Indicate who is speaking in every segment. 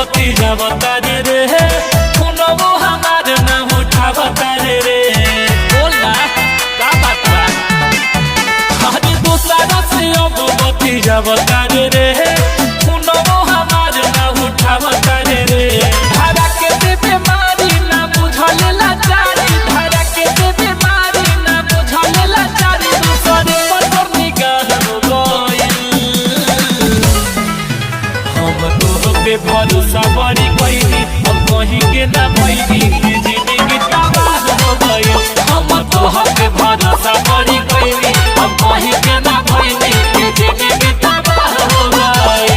Speaker 1: बतियावता रे रे, फोनवो हमार ना उठावता रे रे। बोल ना का बात बा? अरे दोसरा से अब बतियावता रे रे, फोनवो हमार ना उठावता रे रे। धारा के दे बीमारी ना बुझल लाचारी, धारा के दे बीमारी ना बुझल लाचारी, दूसरे पर तोर निगाह हो गइल। हम तोह पे भरोसा बड़ी कइनी, हम कहीं के ना भइनी, कि जिंदगी तबाह हो गइल। हम तोह पे भरोसा बड़ी कइनी, हम कहीं के ना भइनी, कि जिंदगी तबाह हो गइल।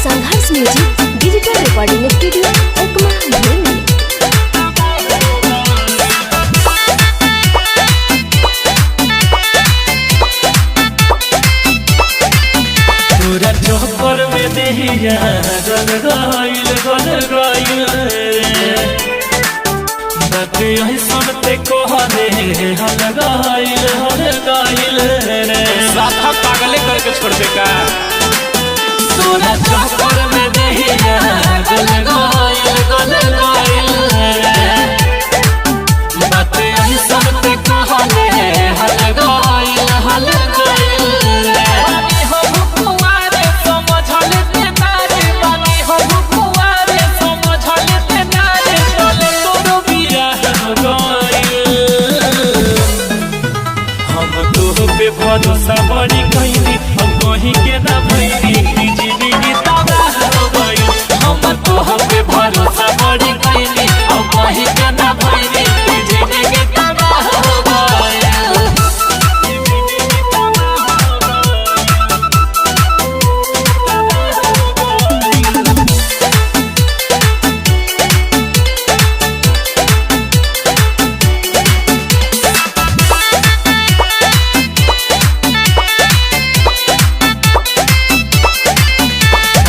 Speaker 2: Sangharsh music digital recording studio Ekma भूमि।
Speaker 1: पूरा चौकर में देहिया गल गइल गल गइल रे। बात यही सुनते कहले हल गइल हल गइल रे।
Speaker 3: साथा पागले करके छोड़ दे का।
Speaker 1: तोरा चौकर में देहिया गल गइल गल गइल रे। बात यही सुनते कहले हल गइल हल गइल रे। बानी हम कुंवारे समझल ते नारे, बानी हम कुंवारे समझल ते नारे, तोले तोरो बियाह हो गइल। हम तोह पे भरोसा बड़ी कइनी, हम कहीं के ना भइनी, कि जिंदगी तबाह हो गइल। हम तोह पे भरोसा बड़ी कइनी, हम कहीं के ना भइनी, कि जिंदगी तबाह हो गइल।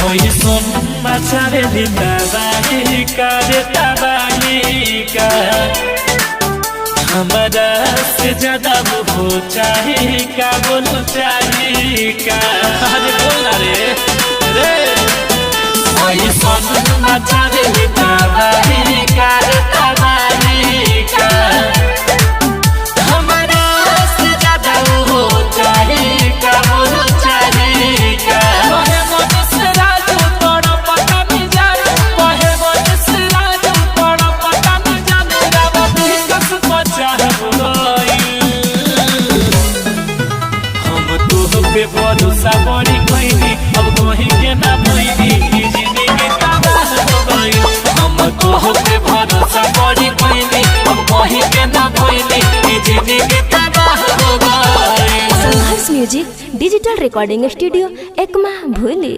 Speaker 1: ओइ सुन मचावे तबाही का रे तबाही का, हमारा से ज्यादा वो चाहे का बोलो चाहे का।
Speaker 3: अरे बोल ना रे रे।
Speaker 1: ओइ सुन मचावे तबाही का रे तबाही का, हमारा से ज्यादा वो चाहे का बोलो चाहे का। कहे मन से राजू तोड़ा पता नहीं जानू, कहे मन से राजू तोड़ा पता नहीं जानू, रावा कस बचा हो गइल। हम तोह पे भरोसा बड़ी कइनी, अब कहीं के ना भइनी, कि जिंदगी तबाह हो गइल। हम तोह पे भरोसा बड़ी कइनी, अब कहीं के ना भइनी, कि जिंदगी तबाह हो गइल।
Speaker 2: Sangharsh music digital recording studio Ekma भूली।